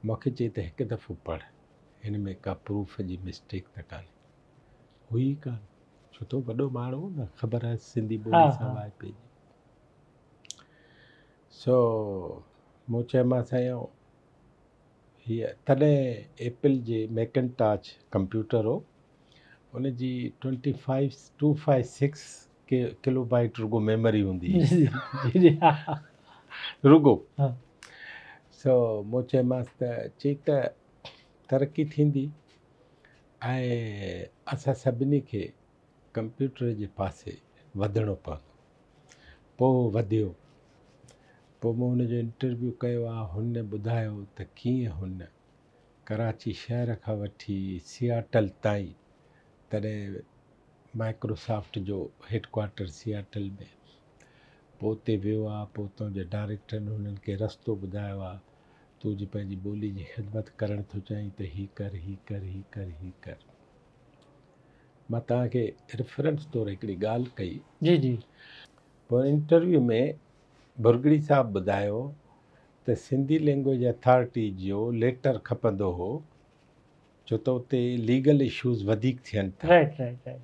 مون کي چي ته هڪ دفعو پڙهه، هن ۾ ڪا پروف جي مسٽيڪ ته ڪانهي. هئي ئي ڪانه، ڇو ته وڏو ماڻهو هو نه، خبر هئس سنڌي ٻولي سان واهپي جي. سو مون چيومانس سائين هيء تڏهن ايپل جي ميڪنٽاش ڪمپيوٽر هو، ان جي twenty five two five six kilo byte رڳو ميموري هوندي هئي رڳو. سو مون چيومانس ته چئي ته ترقي ٿيندي ۽ اسان سڀني کي ڪمپيوٽر جي پاسي وڌڻو پوندو. پوء هو وڌيو. پوء مون هن جو انٽرويو ڪيو آ، هن ٻڌايو ته ڪيئن هن ڪراچي شهر کان وٺي سياٽل تائين، تڏهن مائڪروسافٽ جو هيڊ ڪوارٽر سياٽل ۾، پوء اتي ويو آ، پوء اتان جي ڊائريڪٽرن هنن کي رستو ٻڌايو آ، تون جي پنهنجي ٻولي جي خدمت ڪرڻ ٿو چاهين ته هي ڪر، هي ڪر، هي ڪر، هي ڪر. مان توهان کي ريفرنس طور هڪڙي ڳالهه ڪئي. جي جي. پوء انٽرويو ۾ ڀرڳڙي صاحب ٻڌايو ته سنڌي لينگويج اٿارٽي جو ليٽر کپندو هو ڇو ته اتي ليگل اشوز وڌيڪ ٿين ٿا. Right right right.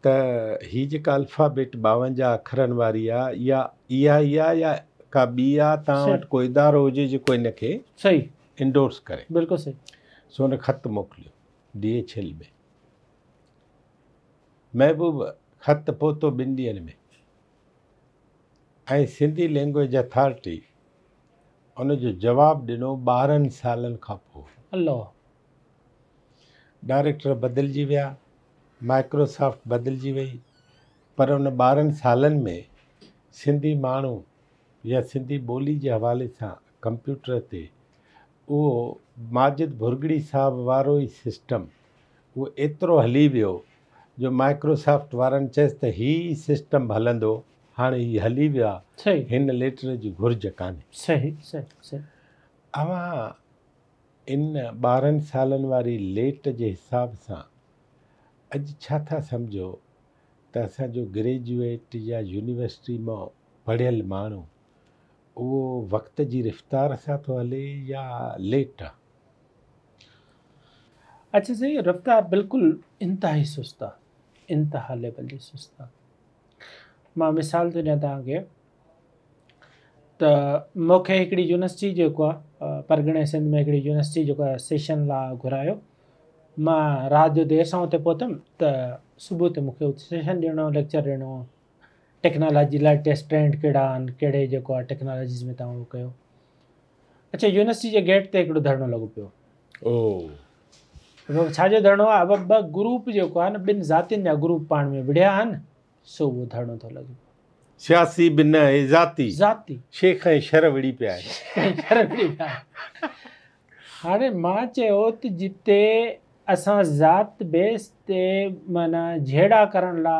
ته هي جيڪا الفابيٽ 52 اکرن واري آ اها اها ئي آ يا ڪا ٻي آ توهان وٽ ڪو ادارو هجي جيڪو ان کي صحيح انڊورس ڪري. بلڪل صحيح. سو هن خط موڪليو ڊي ايڇ ايل ۾. محبوب خط پهتو ٻن ڏينهن ۾ ۽ سنڌي لينگويج اٿارٽي ان جو جواب ڏنو 12 سالن کان پوء. الله. ڊائريڪٽر بدلجي ويا، مائڪروسافٽ بدلجي وئي پر ان 12 سالن ۾ سنڌي ماڻهو يا سنڌي ٻولي جي حوالي سان ڪمپيوٽر تي اهو ماجد ڀرڳڙي صاحب وارو ئي سسٽم اهو ايترو هلي ويو جو مائڪروسافٽ وارن چيس ته هي ئي سسٽم هلندو، هاڻي هي هلي ويو آهي، هن ليٽر جي گهرج ڪانهي. صحيح صحيح صحيح. اوهان ان 12 سالن واري ليٽ جي حساب سان اڄ ڇا ٿا سمجهو ته اسان جو گريجوئيٽ يا يونيورسٽي مان پڙهيل ماڻهو اهو وقت جي رفتار سان ٿو هلي يا ليٽ آ؟ اڇا سائين رفتار بلڪل انتهائي سست آ، انتها ليول جي سست آ. مان مثال ٿو ڏيان توهان کي ته مون کي هڪڙي يونيورسٽي جيڪو آ پرڳڻي سنڌ ۾ هڪڙي يونيورسٽي جيڪو آ سيشن لا گهرايو. مان رات جو دير سان اتي پهتم ته صبح تي مون کي اتي سيشن ڏيڻو هو، ليڪچر ڏيڻو هو. ٽيڪنالاجي ليٽيسٽ ٽرينڊ ڪهڙا آهن، ڪهڙي جيڪو آ ٽيڪنالاجيز ۾ توهان اهو ڪيو. اڇا يونيورسٽي جي گيٽ تي هڪڙو ڌرڻو لڳو پيو. او ڇا جو ڌرڻو آ؟ ٻه گروپ جيڪو آ نه ٻن ذاتين جا گروپ پاڻ ۾ وڙهيا آهن سو اهو ڌرڻو ٿو لڳي پيو. سياسي به نه هي ذاتي. ذاتي. شيخ ۽ شر وڙهي پيا آهن. شيخ ۽ شر وڙهي پيا آهن. هاڻي مان چيو ته جتي اسان ذات بيس تي معنيٰ جهيڙا ڪرڻ لا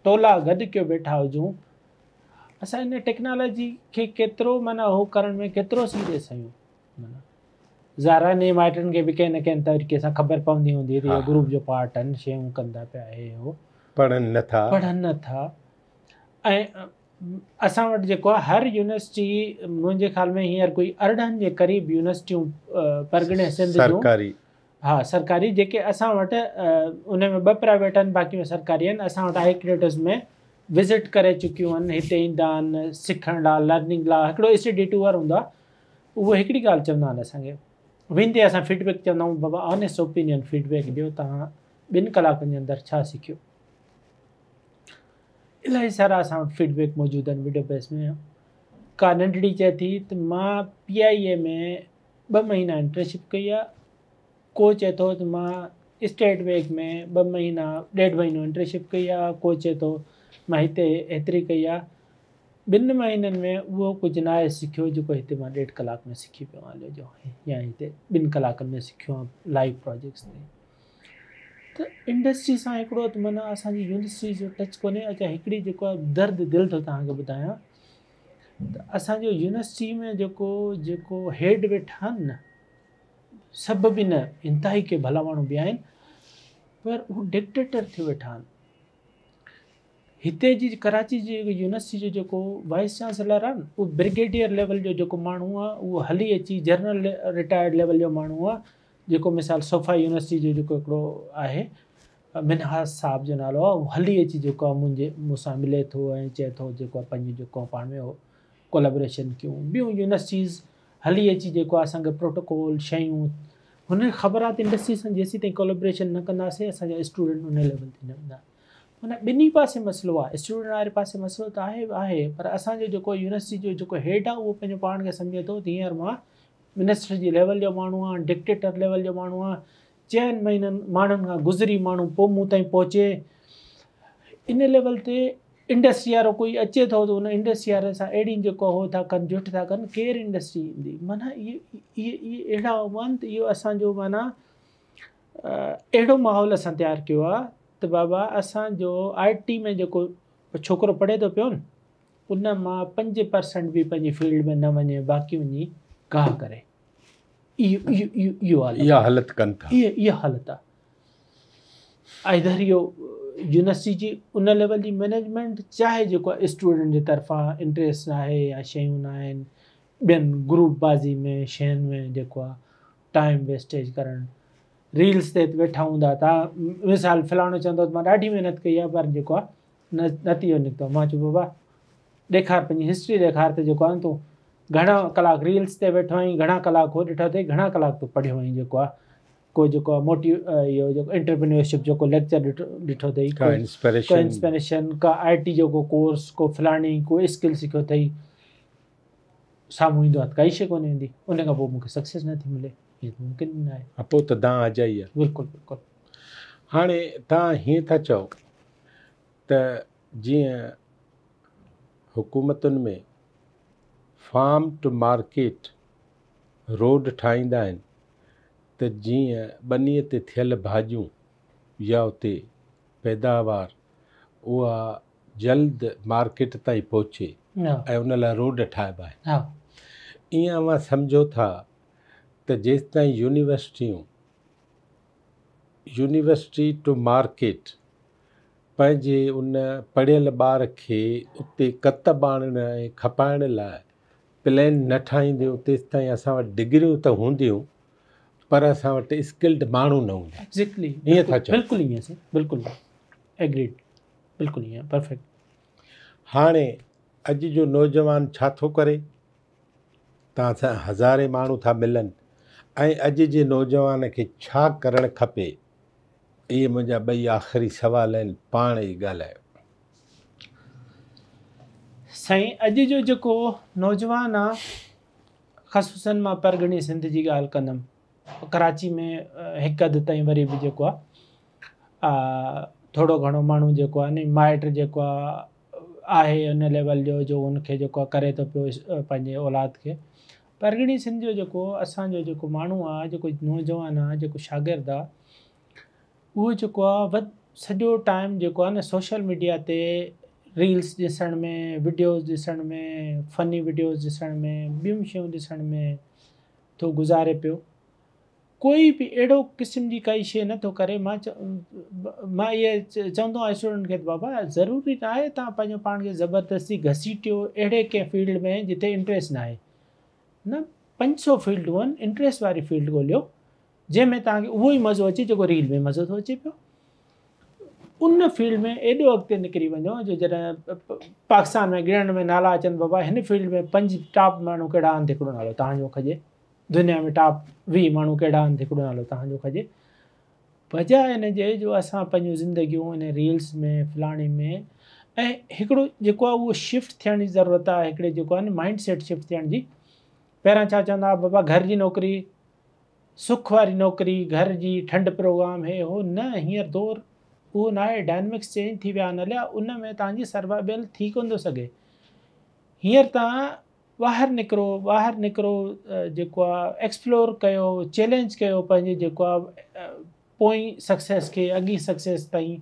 ٽولا گڏ ڪيو ويٺا هجون اسان ان ٽيڪنالاجي کي ڪيترو معنيٰ هو ڪرڻ ۾ ڪيترو سيريس آهيون معنيٰ ظاهر آهي انهي مائٽن کي به ڪنهن نه ڪنهن طريقي سان خبر پوندي هوندي ته اهو گروپ جو پارٽ آهن شيون ڪن ٿا پيا هي هو پڙهن نه ٿا پڙهن نه ٿا ۽ اسان وٽ جيڪو آهي هر يونيورسٽي منهنجي خيال ۾ هينئر ڪوئي 18 جي قريب يونيورسٽيون پرڳڻي سنڌ جون سرڪاري ها سرڪاري جيڪي اسان وٽ ان ۾ ٻه پرائيويٽ آهن باقي ۾ سرڪاري آهن اسان وٽ آئي ڪريٽس ۾ وزٽ ڪري چڪيون آهن هتي ايندا آهن سکڻ لا لرننگ لا هڪڙو اسٽڊي ٽوئر هوندو آهي اهو هڪڙي ڳالهه چوندا آهن اسان کي ويندي اسان فيڊ بيڪ چوندا آهيون بابا آنيسٽ اوپينين فيڊ بيڪ ڏيو توهان 2 ڪلاڪن جي اندر ڇا سکيو. الاهي سارا اسان وٽ فيڊ بيڪ موجود آهن وڊيو بيس ۾. ڪا ننڍڙي چئي ٿي ته مان پي آء اي ۾ 2 مهينا انٽرنشپ ڪئي آهي. ڪو چئي ٿو ته مان اسٽيٽ بينڪ ۾ 2 مهينا 1.5 مهينو انٽرنشپ ڪئي آهي. ڪو چئي ٿو مان هتي هيتري ڪئي آهي. 2 مهينن ۾ اهو ڪجهه ناهي سکيو جيڪو هتي مان 1.5 ڪلاڪ ۾ سکي پيو آهيان جو يا هتي 2 ڪلاڪن ۾ سکيو آهيان لائيو پروجيڪٽس تي. ته انڊسٽري سان هڪڙو ته معنيٰ اسان جي يونيورسٽي جو ٽچ ڪونهي. اچا هڪڙي جيڪو آهي درد دل ٿو توهان کي ٻڌايان ته اسان جو يونيورسٽي ۾ جيڪو جيڪو هيڊ ويٺا آهن نه، سڀ به نه، انتهائي ڪي ڀلا ماڻهو به آهن، پر هو ڊڪٽيٽر ٿي ويٺا آهن. هتي جي ڪراچي جي يونيورسٽي جو جيڪو وائيس چانسلر آهي نه، اهو برگيڊيئر ليول جو جيڪو ماڻهو آهي، اهو هلي اچي جنرل رٽائرڊ ليول جو ماڻهو آهي. جيڪو مثال صوفا يونيورسٽي جو جيڪو هڪڙو آهي، منهاس صاحب جو نالو آهي، اهو هلي اچي جيڪو آهي منهنجي مون سان ملي ٿو ۽ چئي ٿو جيڪو آهي پنهنجو جيڪو پاڻ ۾ ڪولابريشن ڪيون. ٻيون يونيورسٽيز هلي اچي جيڪو آهي اسان کي پروٽوڪول شيون، هن کي خبر آهي ته انڊسٽري سان جيسين تائين ڪولابريشن نه ڪنداسين اسان جا اسٽوڊنٽ ان ليول تي نه ويندا. معنيٰ ٻنهي پاسي مسئلو آهي، اسٽوڊنٽ واري پاسي مسئلو ته آهي آهي، پر اسان جو جيڪو يونيورسٽي جو جيڪو هيڊ آهي اهو پنهنجو پاڻ کي سمجهي ٿو ته هينئر مان منسٽر جي ليول جو ماڻهو آهيان، ڊڪٽيٽر ليول جو ماڻهو آهيان، چئن مهينن ماڻهن کان گذري ماڻهو پوء مون تائين پهچي. ان ليول تي انڊسٽري وارو ڪوئي اچي ٿو ته ان انڊسٽري واري سان اهڙي جيڪو هو ٿا ڪن جٺ ٿا ڪن، ڪير انڊسٽري ايندي؟ معنيٰ اهي اهي اهي اهڙا آهن ته اهو اسان جو معنيٰ اهڙو ماحول اسان تيار ڪيو آهي ته بابا اسان جو آء ٽي ۾ جيڪو ڇوڪرو پڙهي ٿو پيو نه، ان مان 5% به پنهنجي فيلڊ ۾ نه وڃي، باقي وڃي گاهه ڪري. اهو اهو اهو اهو عالم اها حالت ڪن ٿا. اها اها حالت آهي. آئدر اهو يونيورسٽي جي ان ليول جي مئنيجمينٽ چاهي جيڪو اسٽوڊنٽ جي طرفان انٽريسٽ ناهي يا شيون ناهن، ٻين گروپ بازي ۾ شين ۾ جيڪو آهي ٽائيم ويسٽيج ڪرڻ، ريلز تي ويٺا هوندا ته مثال فلاڻو چوندو ته مان ڏاڍي محنت ڪئي آهي پر جيڪو آهي نتيجو نڪتو. مان چيو بابا ڏيکار پنهنجي هسٽري ڏيکار ته جيڪو آهي تون گهڻا ڪلاڪ ريلز تي ويٺو آهين، گهڻا ڪلاڪ هو ڏٺو اٿئي، گهڻا ڪلاڪ تون پڙهيو آهين، جيڪو آهي ڪو جيڪو آهي موٽي اهو جيڪو انٽرپرينيورشپ جو ڪو ليڪچر ڏٺو ڏٺو اٿئي، ڪا انسپريشن، انسپريشن ڪا آء ٽي جو ڪو ڪورس، ڪو فلاڻي ڪو اسڪل سکيو اٿئي. سامهون ايندو آهي ته ڪائي شيء ڪونه ايندي. ان کان پوء مونکي سڪسيس نه ٿي ملي، هي ممڪن نه آهي. ها پوء ته دانهن اجائي آهي. بلڪل بلڪل. هاڻي توهان هيئن ٿا چئو ته جيئن حڪومتن ۾ فارم ٽو مارڪيٽ روڊ ٺاهيندا آهن ته جيئن ٻنيء تي ٿيل ڀاڄيون يا اتي پيداوار اها جلد مارڪيٽ تائين پهچي ۽ ان لاء روڊ ٺاهبا آهن. ائين اوهان سمجهو ٿا ته جيستائين يونيورسٽيون يونيورسٽي ٽو مارڪيٽ پنهنجي ان پڙهيل ٻار کي اتي ڪتب آڻڻ ۽ کپائڻ لاء پلين نه ٺاهينديون تيستائين اسان وٽ ڊگريون ته هونديون پر اسان وٽ اسڪلڊ ماڻهو نه هوندا. ايگزيڪٽلي ائين ٿا چئو؟ بلڪل ائين سائين، بلڪل ايگريڊ، بلڪل ائين پرفيڪٽ. هاڻي اڄ جو نوجوان ڇا ٿو ڪري؟ توهان سان هزارين ماڻهو ٿا ملن ۽ اڄ جي نوجوان کي ڇا ڪرڻ کپي؟ اهي منهنجا ٻئي آخري سوال آهن، پاڻ ئي ڳالهايو. سائين اڄ جو جيڪو نوجوان آ، خصوصن مان پرڳڻي سنڌ جي ڳالهه ڪندم، ڪراچي ۾ هڪ حد تائين وري به جيڪو آ ٿورو گهڻو ماڻهو جيڪو آ ني مائٽ جيڪو آ آهي ان ليول جو جو ان کي جيڪو آ ڪري ٿو پيو پنهنجي اولاد کي. پرڳڻي سنڌ جو جيڪو اسان جو جيڪو ماڻهو آ، جيڪو نوجوان آ، جيڪو شاگرد آ، اهو جيڪو آ وڌ سڄو ٽائيم جيڪو آ نه سوشل ميڊيا تي ريلز ڏسڻ ۾، وڊيوز ڏسڻ ۾، فني وڊيوز ڏسڻ ۾، ٻيون شيون ڏسڻ ۾ ٿو گذاري پيو. ڪوئي به اهڙو قسم جي ڪائي شيء نه ٿو ڪري. مان مان اهي چوندو آهيان اسٽوڊنٽ کي ته بابا ضروري نه آهي توهان پنهنجو پاڻ کي زبردستي گهسيٽيو اهڙي ڪنهن فيلڊ ۾ جتي انٽريسٽ نه آهي. نه، 500 فيلڊون آهن، انٽريسٽ واري فيلڊ ڳوليو جنهن ۾ توهان کي اهو ئي مزو اچي جيڪو ريل ۾ مزو ٿو اچي پيو. ان فيلڊ ۾ ايڏو اڳتي نڪري وڃو جو جڏهن پاڪستان ۾ ڳڻڻ ۾ نالا اچن بابا هن فيلڊ ۾ 5 ٽاپ ماڻهو ڪهڙا آهن ته هڪڙو نالو توهان جو کڄي، دنيا ۾ ٽاپ 20 ماڻهو ڪهڙا آهن ته هڪڙو نالو توهان جو کڄي. بجاء ان جي جو اسان پنهنجون زندگيون ان ريلز ۾ فلاڻي ۾. ۽ هڪڙو جيڪو آهي اهو شفٽ ٿيڻ جي ضرورت آهي هڪڙي جيڪو آهي نه مائنڊ سيٽ شفٽ ٿيڻ جي. پهريان ڇا چوندا هئا بابا گهر جي نوڪري، سک واري نوڪري، گهر جي ٺنڊ پروگرام هي هو، نه هينئر دور اهو ناهي، ڊائنمڪس چينج ٿي ويا آهن هليا، ان ۾ توهان جي سروائيول ٿي ڪونه ٿو سگهي. هينئر توهان ٻاهر نڪرو، ٻاهر نڪرو جيڪو آهي ايڪسپلور ڪيو، چئلينج ڪيو پنهنجي جيڪو آهي پوئين سڪسيس کي اڳين سڪسيس تائين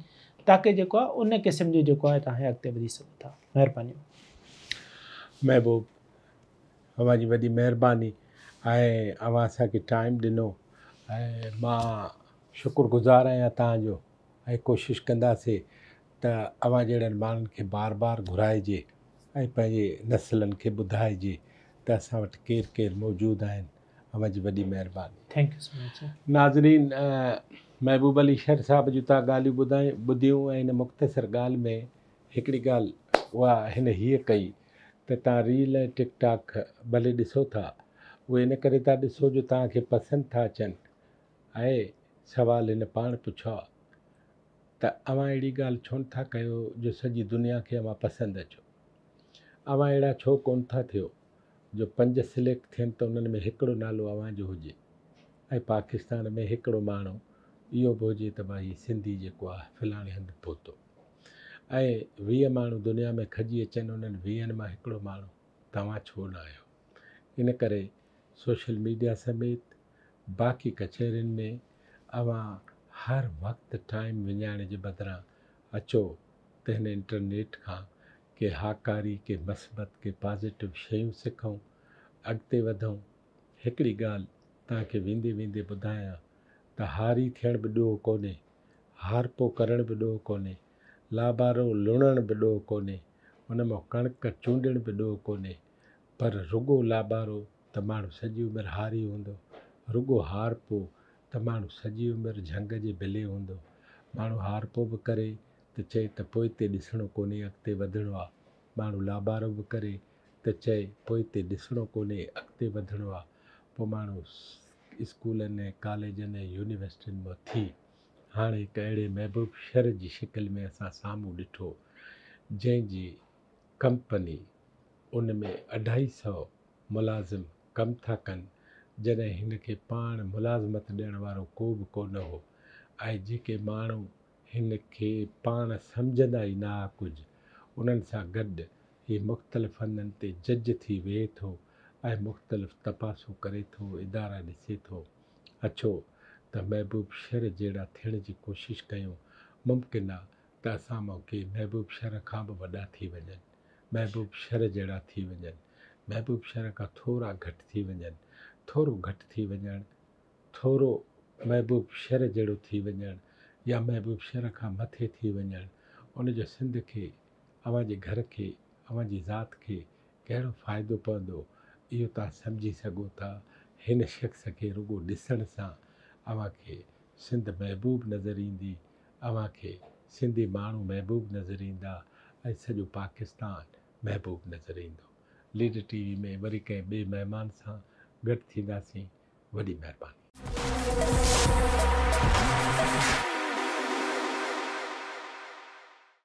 تاڪه جيڪو آهي ان قسم جو جيڪو آهي توهان اڳتي وڌي سگهو ٿا. مهرباني. محبوب اوهان جي وڏي مهرباني ۽ اوهان اسان کي ٽائيم ڏنو ۽ مان شڪر گذار آهيان توهان جو ۽ ڪوشش ڪنداسي ته اوهان جهڙن ماڻهن کي بار بار گهرائجي ۽ پنهنجي نسلن کي ٻڌائجي ته اسان وٽ ڪير ڪير موجود آهن. اوهان جي وڏي مهرباني. Thank you so much sir. ناظرين محبوب علي شر صاحب جون توهان ڳالهيون ٻڌيون ۽ ان مختصر ڳالهه ۾ هڪڙي ڳالهه اها هن هيء ڪئي ته توهان ريل ۽ ٽڪ ٽاڪ ڀلي ڏسو ٿا اهي ان ڪري ٿا ڏسو جو توهان کي پسند ٿا اچن ۽ سوال هن پاڻ پڇيو ته اوهان اهڙي ڳالهه ڇو نه ٿا ڪيو جو سڄي دنيا کي اوهان پسند اچو اوهان اهڙا ڇو ڪونه ٿا ٿيو جو پنج سليڪٽ ٿين ته انهن ۾ هڪڙو نالو اوهان جو هجي ۽ پاڪستان ۾ هڪڙو ماڻهو اهو به هجي ته ڀائي هي سنڌي جيڪو آهي فلاڻي هنڌ پهتو ۽ 20 ماڻهو دنيا ۾ کڄي اچن انهن ويهن مان هڪڙو ماڻهو توهان ڇو نه آهيو؟ ان ڪري سوشل ميڊيا سميت باقي ڪچهرين ۾ اوهان هر وقت ٽائيم وڃائڻ جي بدران اچو ته هن انٽرنيٽ کان ڪي هاڪاري، ڪي مثبت، ڪي پازيٽو شيون سکون، اڳتي وڌون. هڪڙي ڳالهه توهان کي ويندي ويندي ٻڌايان ته هاري ٿيڻ به ڏوهه ڪونهي، هارپو ڪرڻ به ڏوهه ڪونهي، لابارو لڻڻ به ڏوهه ڪونهي، ان مان ڪڻڪ چونڊڻ به ڏوهه ڪونهي، پر رڳو لابارو ته ماڻهو سڄي عمر هاري هوندو، رڳو هارپو ته ماڻهو سڄي عمر جهنگ جي بلي هوندو. ماڻهو هارپو به ڪري ته چئي ته پوئتي ڏسڻو ڪونهي اڳتي وڌڻو آ. ماڻهو لابارو به ڪري ته چئي پوئتي ڏسڻو ڪونهي اڳتي وڌڻو آ. پوء ماڻهو اسڪولن ۽ ڪاليجن ۽ يونيورسٽين مان ٿي هاڻ هڪ اهڙي محبوب شھر جي شڪل ۾ اسان سامهون ڏٺو جنهن جي ڪمپني ان ۾ اڍائي سئو ملازم ڪم ٿا ڪن جڏهن هن کي پاڻ ملازمت ڏيڻ وارو ڪو به ڪونه هو ۽ جيڪي ماڻهو هن کي پاڻ سمجهندا ئي نه ها ڪجهه انهن سان گڏ هي مختلف هنڌن تي جج ٿي ويهي ٿو ۽ مختلف تپاسون ڪري ٿو ادارا ڏسي ٿو. اچو ته محبوب شھر جهڙا ٿيڻ جي ڪوشش ڪيون ممڪن آ ته اسان مان ڪي محبوب شھر کان به وڏا ٿي وڃن محبوب شھر جهڙا ٿي وڃن محبوب شھر کان ٿورا گهٽ ٿي وڃن ٿورو گهٽ ٿي وڃڻ ٿورو محبوب شھر جهڙو ٿي وڃڻ يا محبوب شھر کان مٿي ٿي وڃڻ ان جو سنڌ کي اوهان جي گهر کي اوهان جي ذات کي ڪهڙو فائدو پوندو اهو توهان سمجهي سگهو ٿا. هن شخص کي رڳو ڏسڻ سان اوهان کي سنڌ محبوب نظر ايندي، اوهان کي سنڌي ماڻهو محبوب نظر ايندا ۽ سڄو پاڪستان محبوب نظر ايندو. ليڊر ٽي وي ۾ وري ڪنهن ٻئي مهمان سان گڏ ٿينداسين. وڏي مهرباني.